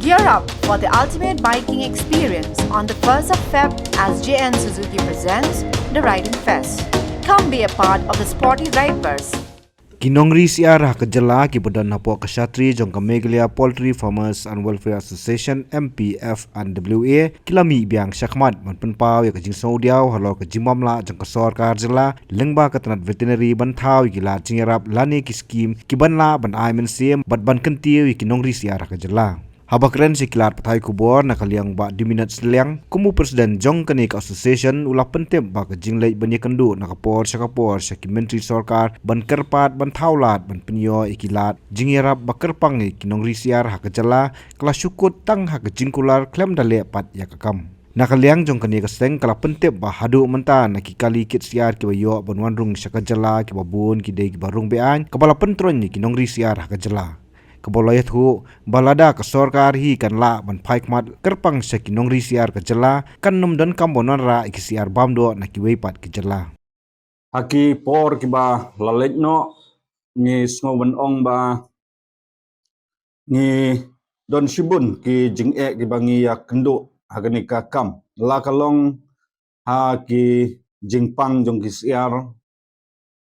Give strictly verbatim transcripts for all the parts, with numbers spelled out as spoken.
Gear up for the ultimate biking experience on the first of Feb as J N Suzuki presents the Riding Fest. Come be a part of the sporty Rideverse. Ki nongri syiar ha ka jylla kiba don hapoh ka shatri jong ka Meghalaya Poultry Farmers and Welfare Association, M P F and W A, ki la mih biang shakhmat ban pynpaw ïa ka jingsngewdiaw halor ka jingbym lah jong ka sorkar jylla lyngba ka tnat veterinary ban thaw ïa ki lad jingïarap lane ki skim kiban lah ban ai mynsiem bad ban kyntiew ïa ki nongri syiar ha ka jylla. Haba kren sha ki lad pathai khubor na ka liang u Bah Duminot Sylliang, kum u president jong kane ka association, u la pyntip ba ka jingleit ban ïakynduh na ka por sha ka por sha ki myntri sorkar ban kyrpad ban thaw lad ban pynïoh ïa ki lad jingïarap ba kyrpang ïa ki nongri syiar ha ka jylla ka la shu kut tang ha ka jingkular khlem da leh pat ïa ka kam. Na ka liang jong kane ka seng ka la pyntip ba haduh mynta na ki kali kit syiar kiba ïoh ban wan rung sha ka jylla kiba bun ki dei kiba rung be-aiñ, kaba la pyntroiñ ïa ki nongri syiar ha ka jylla. Kaba la ïathuh ba lada ka sorkar hi kan lah ban phai khmat kyrpang sha ki nongri syiar ka jylla, kan nym donkam ban wanrah ïa ki syiar bam doh na kiwei pat ki jylla. Ha ki por kiba la leit noh, ngi sngew ban ong ba ngi don shibun ki jingeh kiba ngi ïakynduh ha kane ka kam. La ka long ha ki jingpang jong ki syiar,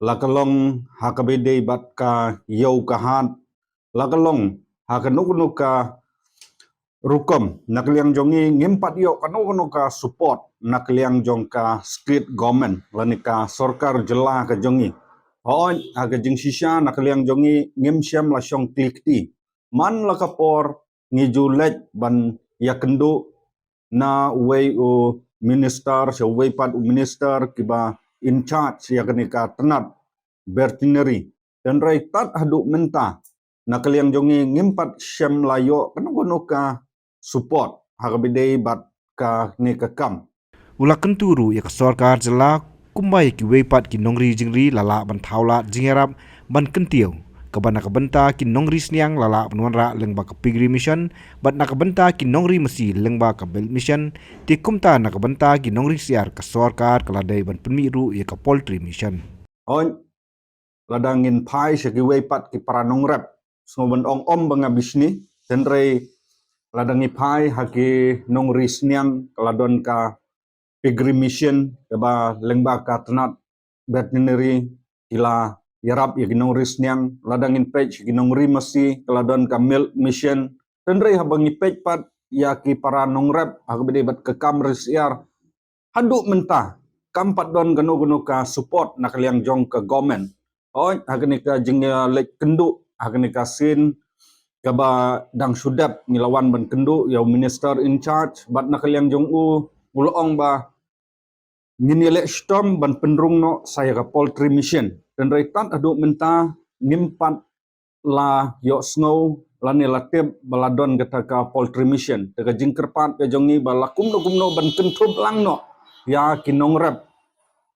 la ka long ha kaba ïadei bad ka ïew ka hat, la ka long ha kano kano ka rukom. Na ka liang jong ngi ngim pat ïoh kano kano ka support na ka liang jong ka state government lane ka sorkar jylla ka jong ngi. Hooid, ha ka jingshisha na ka liang jong ngi ngim shym la shong kli kti. Man la ka por ngi ju leit ban ïakynduh na uwei u minister sha uwei pat u minister kiba in charge ïa kane ka tnat veterinary. Hynrei tad haduh mynta na ka liang jong ngi ngim pat shym la ïoh kano kano ka support ha kaba ïadei bad kane ka kam. U la kyntu ruh ïa ka sorkar jylla kumba ïa kiwei pat ki nongri jingri la lah ban thaw lad jingïarap ban kyntiew, kaba na ka bynta ki nongri sniang la lah ban wanrah lyngba ka piggery mission, bad na ka bynta ki nongri masi lyngba ka milk mission, te kumta na ka bynta ki nongri syiar ka sorkar ka la dei ban pynmih ruh ïa ka poultry mission. Hooid, lada ngin phai sha kiwei pat ki para nongrep, sngew ban ong ym ba nga bishni, hynrei lada ngi phai ha ki nongri sniang ka la don ka piggery mission, kaba lyngba ka tnat veterinary ki la ïarap ïa ki nongri sniang. Lada ngin peit sha ki nongri masi ka la don ka milk mission. Hynrei haba ngi peit pat ïa ki para nongrep ha kaba ïadei bad ka kam ri syiar, haduh mynta kam pat don kano kano ka support na ka liang jong ka government. Hooid, ha kane ka jing, eh, leit kynduh ha kane ka sien kaba dang shu dep ngi la wan ban kynduh ïa u minister in charge, bad na ka liang jong u u la ong ba ngin ïaleh shitom ban pynrung noh sa ïa ka poultry mission. Hynrei tad haduh mynta ngim pat la ïohsngew lane la tip ba la don kata ka poultry mission. Te ka jingkyrpad ka jong ngi ba la kumno kumno ban kynthup lang noh ïa ki nongrep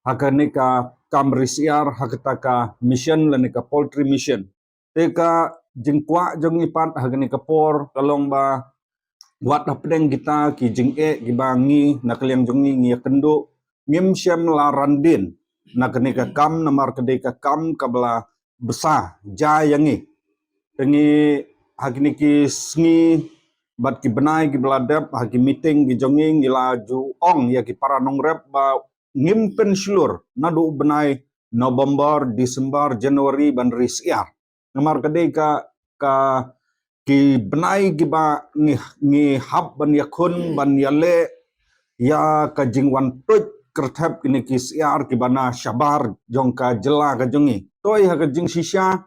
ha kane ka kam ri syiar ha kata ka mission lane ka poultry mission. Te ka jingkwah jong ngi pat ha kane ka por ka long ba wat hapdeng kita ki jingeh kiba ngi na ka liang jong ngi ngi ïakynduh, ngim shym la randin na kane ka kam namar ka dei ka kam kaba la bsa ja ïa ngi. Te ngi ha kine ki sngi bad ki bnai kiba la dep ha ki meeting ki jong ngi ngi la ju ong ïa ki para nongrep ba ngim pynshlur naduh bnai November, December, January ban ri syiar. Namar ka dei ka, ka ki bnai kiba ngi, ngi hap ban ïakhun ban ïaleh ïa ka jingwan tuid kyrthep kine ki syiar kiba na shabar jong ka jylla ka jong ngi. Toi ha ka jingshisha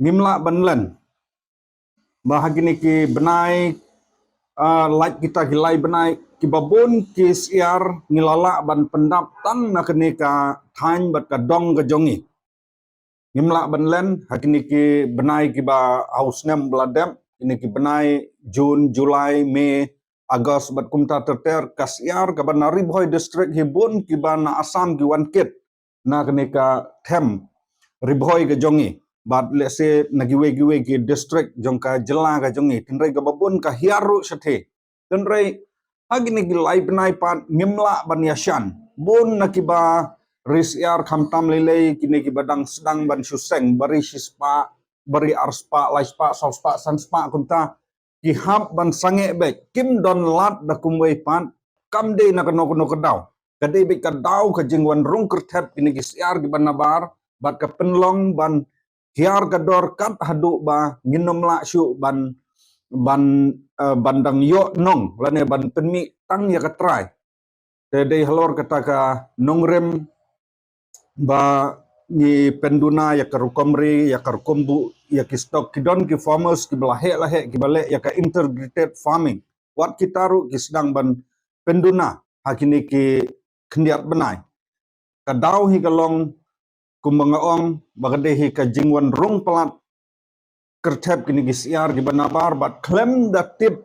ngim lah ban len ba ha kine ki bnai, ah, lait kita ki lai bnai kiba bun ki syiar ngi la lah ban pyndap tang na kine ka thaiñ bad ka dong ka jong ngi. Ngim lah ban len ha kine ki bnai kiba ha u snem ba la dep, kine ki bnai June, July, May, August bad kumta ter ter, ka syiar kaba na Ri Bhoi District hi bun kiba na Assam ki wan kit na kane ka them Ri Bhoi ka jong ngi bad lehse na kiwei kiwei ki district jong ka jylla ka jong ngi. Hynrei kaba bun ka hiar ruh shathie. Hynrei ha kine ki lai bnai pat ngim lah ban ïashan. Bun na kiba ri syiar khamtam lei lei kine kiba dang sdang ban shu seng, ba ri shispah, ba ri arspah, laispah, sawspah, sanspah kumta. ki hap ban sangeh beit, kim don lad da kumwei pat, kam dei na kano kano ka daw. Ka dei beit ka daw ka jingwan rung kyrthep kine ki syiar kiba nabar, bad ka pynlong ban hiar ka dor kat haduh ba ngin ym lah shuh ban, ban, eh, ban dang ïoh nong, lane ban pynmih tang ïa ka trai. Te dei halor kata ka nongrim ba ngi pynduna ïa ka rukom ri, ïa ka rukom buh, ïa ki stock, ki don ki farmers kiba la heh la heh kiba leh ïa ka integrated farming. Wat kita ruh ki sdang ban pynduna ha kine ki khyndiat bnai. Ka daw hi ka long, kumba nga ong, ba ka dei hi ka jingwan rung palat kyrthep kine ki syiar kiba nabar, bad khlem da tip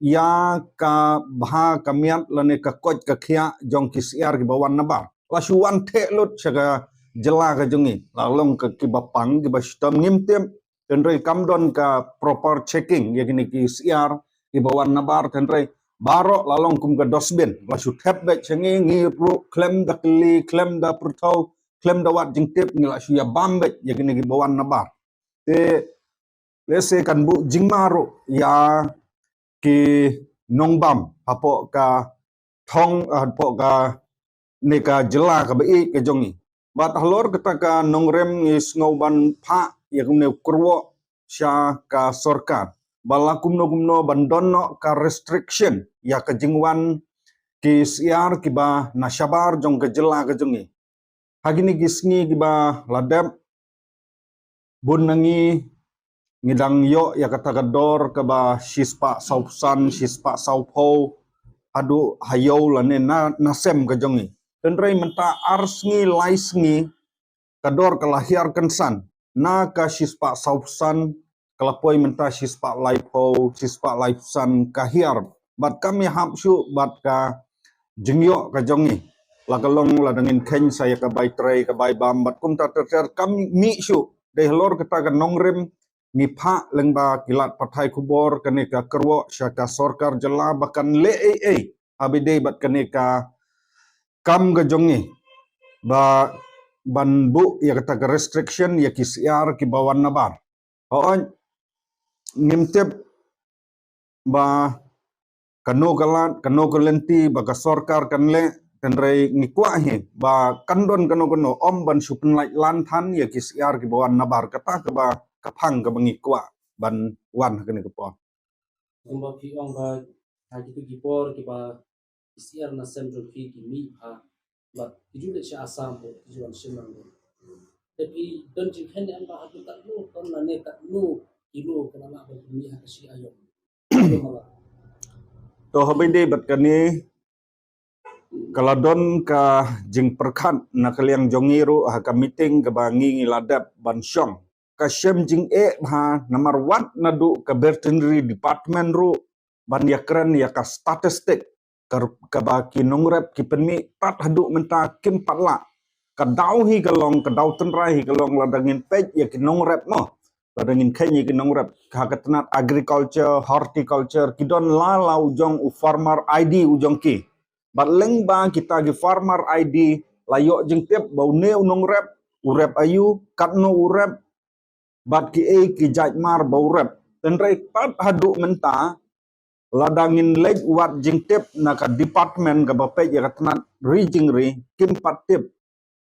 ïa ka bha ka miat lane ka koit ka khiah jong ki syiar kiba wan nabar. La shu wan theh lut sha ka jylla ka jong ngi, la long ka kiba pang kiba shitom ngim tip. Hynrei kam don ka proper checking ïa kine ki syiar kiba wan nabar, hynrei baroh la long kum ka dustbin, la shu thep beit sha ngi, ngi ruh khlem da kylli, khlem da pyrthaw, khlem da wad jingtip, ngi la shu ïa bam beit ïa kine kiba wan nabar. Te lehse kan buh jingma ruh ïa ki nongbam hapoh ka thong, eh, hapoh kane ka jylla kaba ïeit ka jong ngi. Bad halor kata ka nongrim ngi sngew ban phah ïa kumne u kyrwoh sha ka sorkar ba la kumno kumno ban don noh ka restriction ïa ka jingwan ki syiar kiba na shabar jong ka jylla ka jong ngi. Ha kine ki sngi kiba la dep, bun na ngi ngi dang ïoh ïa kata ka dor kaba shispah sawphew san, shispah sawphew haduh ha ïew lane na, na sem ka jong ngi. Hynrei mynta ar sngi lai sngi ka dor ka la hiar kynsan, na ka shispah sawphew san ka la poi mynta shispah laiphew, shispah laiphew san ka hiar. Bad kam ïahap shuh bad ka jingïoh ka jong ngi. La ka long lada ngin kheiñ sa ïa ka bai trei ka bai bam bad kumta ter ter, kam mih shuh. Dei halor kata ka nongrim ngi phah lyngba ki lad pathai khubor kane ka kyrwoh sha ka sorkar jylla ba kan leh ei ei ha ba ïadei bad kane ka kam ka jong ngi ba ban buh ïa kata ka restriction ïa ki syiar kiba wan nabar. Hooid, ngim tip ba kano ka lad, kano ka lynti ba ka sorkar kan leh, hynrei ngi kwah hi ba kan don kano kano, ym ban shu pynlait lan than ïa ki syiar kiba wan nabar. Kata kaba ka phang kaba ngi kwah ban wan ha kane ka por. Kumba phi ong ba ha kitu ki por kiba ki syiar na sem jong phi ki mih bha, bad ki ju leit sha Assam bad ki ju wan shim nang. Te phi don jingkheiñ ne em ba haduh katno ton lane katno kilo ka la lah ba ki mih ha ka shi aïom? To ha ba ïadei bad kane ka la don ka jingpyrkhat na ka liang jong ngi ruh ha ka meeting kaba ngi ngi la dep ban shong. Ka shem jingeh bha namar wat naduh ka veterinary department ruh ban ïakren ïa ka statistic ka, kaba ki nongrep ki pynmih tad haduh mynta kim pat lah. Ka daw hi ka long, ka daw tynrai hi ka long lada ngin peit ïa ki nongrep mo. Lada ngin kheiñ ïa ki nongrep ha ka tnat agriculture, horticulture, ki don la la u jong u farmer I D u jong ki. Bad lyngba kita ki farmer I D la ïoh jingtip ba une u nongrep u rep aïu, katno u rep, bad kiei ki jait mar ba u rep. Hynrei tad haduh mynta lada ngin leit wad jingtip na ka department kaba peit ïa ka tnat ri jingri, kim pat tip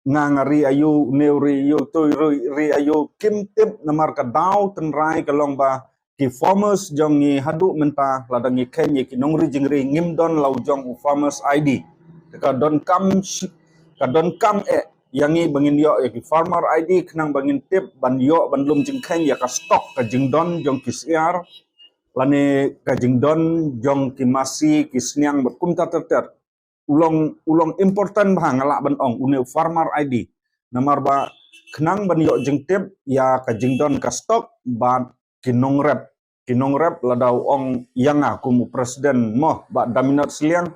nga nga ri aïu, une u ri aïu, tu u ri, ri aïu, kim tip namar ka daw tynrai ka long ba ki farmers jong ngi haduh mynta lada ngi kheiñ ïa ki nongri jingri ngim don la u jong u farmers I D. Ka donkam shi-, ka donkam eh ïa ngi ba ngin ïoh ïa ki farmer I D khnang ba ngin tip ban ïoh ban lum jingkheiñ ïa ka stock, ka jingdon jong ki syiar lane ka jingdon jong ki masi, ki sniang bad kumta ter ter. U long, u long important bha nga lah ban ong une u farmer I D. Namar ba khnang ban ïoh jingtip ïa ka jingdon ka stock bad ki nongrep. Ki nongrep lada u ong ïa nga kum u president mo, Bah Daminot Sliang,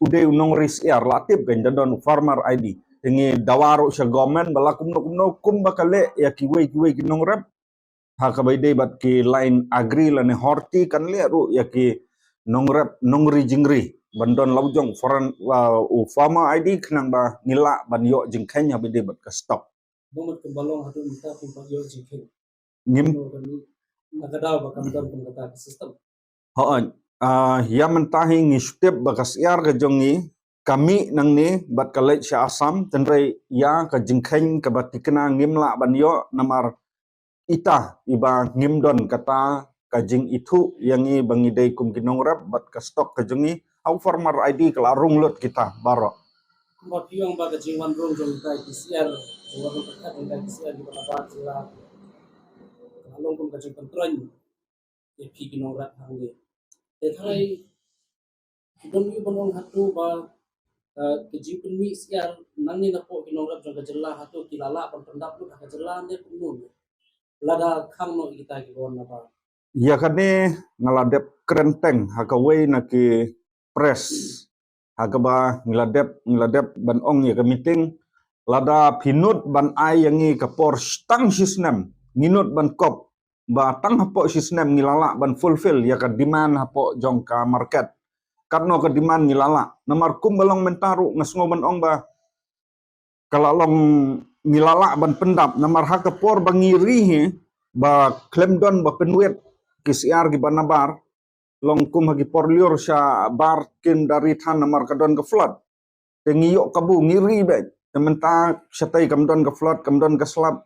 u dei u nongri syiar, la tip kan da don u farmer I D. Te ngi dawa ruh sha government ba la kumno kumno kumba ka leh ïa kiwei kiwei ki nongrep ha kaba ïadei bad ki line agri lane horti, kan leh ruh ïa ki nongrep, nongri jingri ban don la u jong foreign, uh, u farmer I D khnang ba ngi lah ban ïoh jingkheiñ ha ba ïadei bad ka stock. Bad kumba long haduh mynta phi pat ïoh jingkheiñ? Ngim. Kumno kan na ka daw ba kam don kum kata ka system? Hooid, ah, ïa mynta hi ngi shu tip ba ka syiar ka jong ngi ka mih nangne bad ka leit sha Assam, tynrai ïa ka jingkheiñ kaba thikna ngim lah ban ïoh namar ita iba ngim don kata ka jingithuh ïa ngi ba ngi dei kum ki nongrep bad ka stock ka jong ngi ha u farmer I D ka la rung lut kita baroh. Kumba phi ong ba ka jingwan rung jong kita ki syiar, jingwan rung pyrkhat jong kita ki syiar kiba nabar jylla ka la long kum ka jingpyntroiñ ïa phi ki nongrep hangne. Te tharai ki don ïa ban ong hato ba, eh, ka jingpynmih syiar nangne napoh ki nongrep jong ka jylla hato ki la lah ban pyndap lut ha ka jylla ne kumno ne. Lada khang noh ïa kita kiba wan nabar. Ïa kane nga la dep kren teng ha kawei na ki press ha kaba ngi la dep, ngi la dep ban ong ïa ka meeting, lada phi nud ban ai ïa ngi ka por tang shisnem, ngi nud ban kop ba tang hapoh shisnem ngi la lah ban fulfill ïa ka demand hapoh jong ka market. Katno ka demand ngi la lah. Namar kumba long mynta ruh nga sngew ban ong ba ka la long ngi la lah ban pyndap namar ha ka por ba ngi ri hi ba khlem don ba pynwit ki syiar kiba nabar, long kum ha ki por lyiur shabar kim da ri than namar ka don ka flood. Te ngi ïoh kabu ngi ri beit. Te mynta shatei kam don ka flood, kam don ka slap.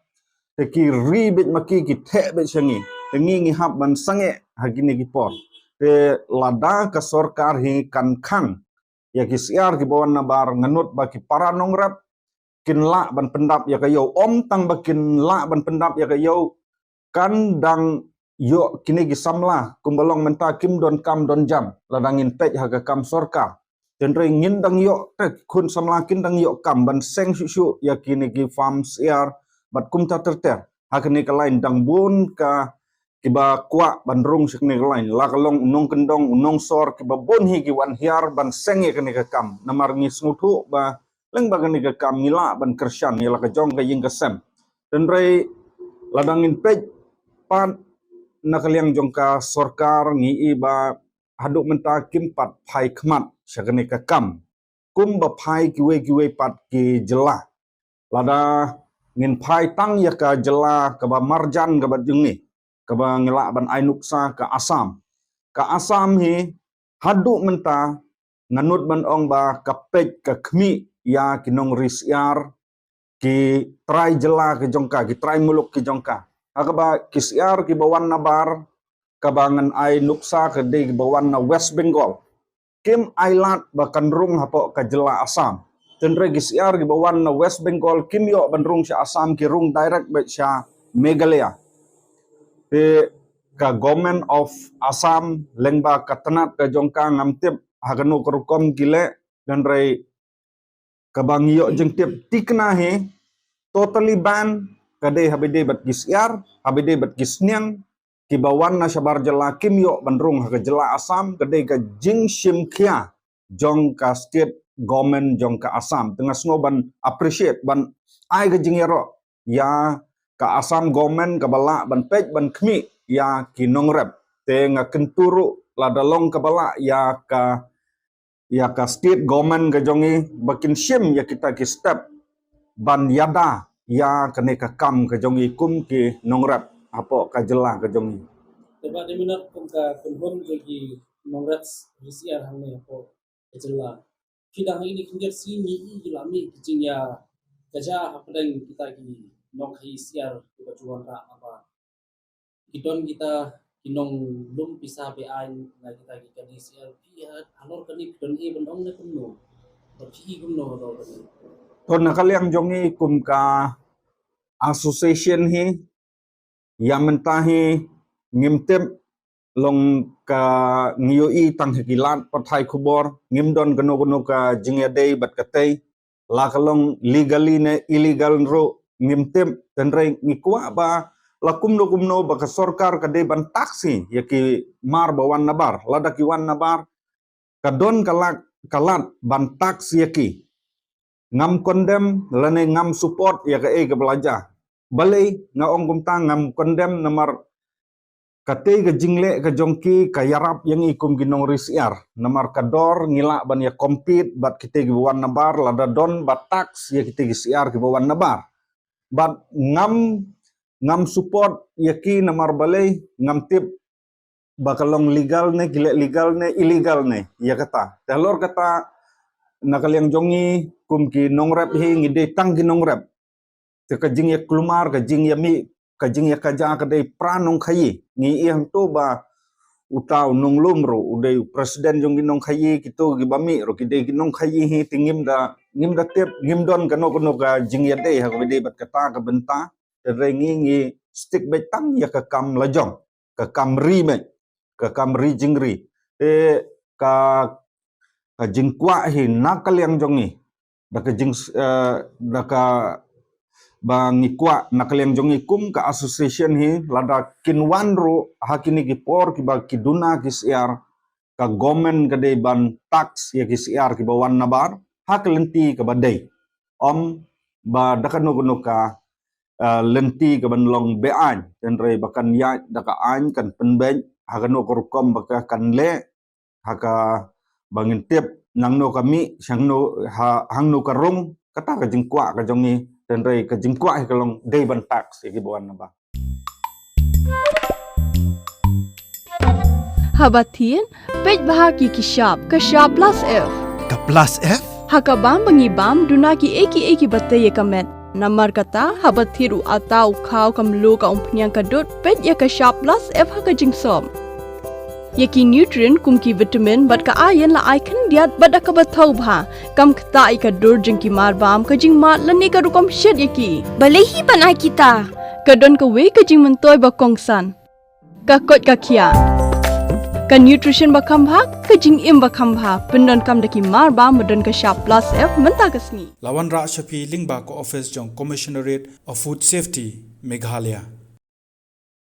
Te ki ri beit ma ki, ki theh beit sha ngi. Te ngi ngi hap ban sangeh ha kine ki por. Te lada ka sorkar hi kan khang ïa ki syiar kiba wan nabar, nga nud ba ki para nongrep kin lah ban pyndap ïa ka ïew. Ym tang ba kin lah ban pyndap ïa ka ïew, kan dang ïoh kine ki samla kumba long mynta kim don kam don jam lada ngin peit ha ka kam sorkar. Tynrai ngin dang ïoh te khun samla kin dang ïoh kam ban seng shuh shuh ïa kine ki farm syiar bad kumta ter ter. Ha kane ka lain dang bun ka kiba kwah ban rung sha kane ka lain, la ka long u nongkyndong, u nongsor, kiba bun hi ki wan hiar ban seng ïa kane ka kam. Namar ngi sngewthuh ba lyngba kane ka kam ngi lah ban kyrshan ïa la ka jong ka ïing ka sem. Tynrai lada ngin peit pat na ka liang jong ka sorkar ngi i ba haduh mynta kim pat phai khmat sha kane ka kam kumba phai kiwei kiwei pat ki jylla. Lada ngin phai tang ïa ka jylla kaba marjan kaba jong ngi, kaba ngi lah ban ai nuksa, ka Assam. Ka Assam hi haduh mynta nga nud ban ong ba ka peit ka khmih ïa ki nongri syiar, ki trai jylla ki jong ka, ki trai muluk ki jong ka. Ha kaba ki syiar kiba wan nabar, kaba ngan ai nuksa ka dei kiba wan na West Bengal, kim ai lad ba kan rung hapoh ka jylla Assam. Tynrai ki syiar kiba wan na West Bengal kim ïoh ban rung sha Assam, ki rung direct beit sha Meghalaya. Te ka Government of Assam lyngba ka tnat ka jong ka ngam tip ha kano ka rukom ki leh, tynrai kaba ngi ïoh jingtip thikna hi totally ban ka dei haba dei bad ki syiar, haba dei bad ki sniang, kiba wan na shabar jylla kim ïoh ban rung ha ka jylla Assam, ka dei ka jingshim khia jong ka state government jong ka Assam. Te nga sngew ban appreciate, ban ai ka jingïaroh ïa ka Assam government kaba lah ban peit ban khmih ïa ki nongrep. Te nga kyntu ruh lada long kaba lah ïa ka ïa ka state government ka jong i ba kin shim ïa kita ki step ban ïada ïa kane ka kam ka jong i kum ki nongrep hapoh ka jylla ka jong i. Te ba dei minot kum ka kynhun jong ki nongrep ri syiar hangne hapoh ka jylla. Ki dang ha ini khyndiat sngi ngi i ki la mih ki jingïa kaja hapdeng kita ki nongkhaii syiar kiba ju wanrah naba ki don kita ki nonglum pisa be-aiñ na kita ki kali syiar. Phi halor kane phi don ei ban ong ne kumno? Ba phi i kumno halor kane? To na ka liang jong i kum ka association hi, ïa mynta hi ngim tip, long ka ngi ïohi tang ha ki lad pathai khubor, ngim don kano kano ka jingïadei bad ka tei. La ka long legally ne illegal ruh ngim tip, tynrai ngi kwah ba la kumno kumno ba ka sorkar ka dei ban tax hi ïa ki mar ba wan nabar. Lada ki wan nabar ka don ka lad, ka lad ban tax ïa ki. Ngam condemn lane ngam support ïa kaei kaba la jia. Balei nga ong kumta ngam condemn? Namar katei ka jingleh ka jong ki ka ïarap ïa ngi kum ki nongri syiar. Namar ka dor ngi lah ban ïa compete bad kitei kiba wan nabar, lada don ba tax ïa kitei ki syiar kiba wan nabar. Bad ngam, ngam support ïa ki namar balei, ngam tip ba ka long legal ne, ki leh legal ne, illegal ne, ïa kata. Te halor kata, na ka liang jong ngi, kum ki nongrep hi, ngi dei tang ki nongrep. Te ka jingïakulmar, ka jingïamih, ka jingïakajia ka dei para nongkhaïi. Ngi ïohi hangto ba uta u nonglum ruh, u dei u president jong ki nongkhaïi, kito kiba mih ruh, ki dei ki nongkhaïi hi, te ngim da, ngim da tip, ngim don kano kano ka jingïadei, ha kaba dei bad kata ka bynta. Te hynrei ngi ngi stick beit tang ïa ka kam lajong, ka kam ri beit, ka kam ri jingri. Te ka, ka jingkwah hi na ka liang jong ngi, da ka jing, eh, da kaba ngi kwah na ka liang jong ngi kum ka association hi, lada kin wan ruh ha kine ki por kiba ki duna ki syiar, ka government ka dei ban tax ïa ki syiar kiba wan nabar ha ka lynti kaba dei. Ym ba da kano kano ka, eh, lynti kaban long be-aiñ, te hynrei ba kan ïaid da ka aiñ, kan pynbeit ha kano ka rukom ba ka kan leh, ha kaba ngin tip nangno ka mih, shangno, ha, hangno ka rung. Kata ka jingkwah ka jong ngi, te hynrei ka jingkwah hi ka long dei ban tax ïa kiba wan nabar. Haba thied, peit bha ïa ki shap, ka shap plus F. Ka plus F? Ha ka bam ba ngi bam, duna kiei kiei kiba tei ïa ka met. Namar kata, haba thied u atta, u khaw, ka mluh, ka umphniang, ka dud, peit ïa ka shap plus F ha ka jingsop. Ïa ki nutrient kum ki vitamin bad ka iron la ai khyndiat bad da kaba thaw bha. Kam ktah ïa ka dur jong ki marbam, ka jingmad lane ka rukom shet ïa ki. Balei hi ban ai kita? Ka don kawei ka jingmyntoi ba kongsan. Ka koit ka khiah. Ka nutrition ba kham bha, ka jingim ba kham bha. Pyndonkam da ki marbam ba don ka shap plus F mynta ka sngi. La wanrah sha phi lyngba ka office jong Commissionerate of Food Safety, Meghalaya.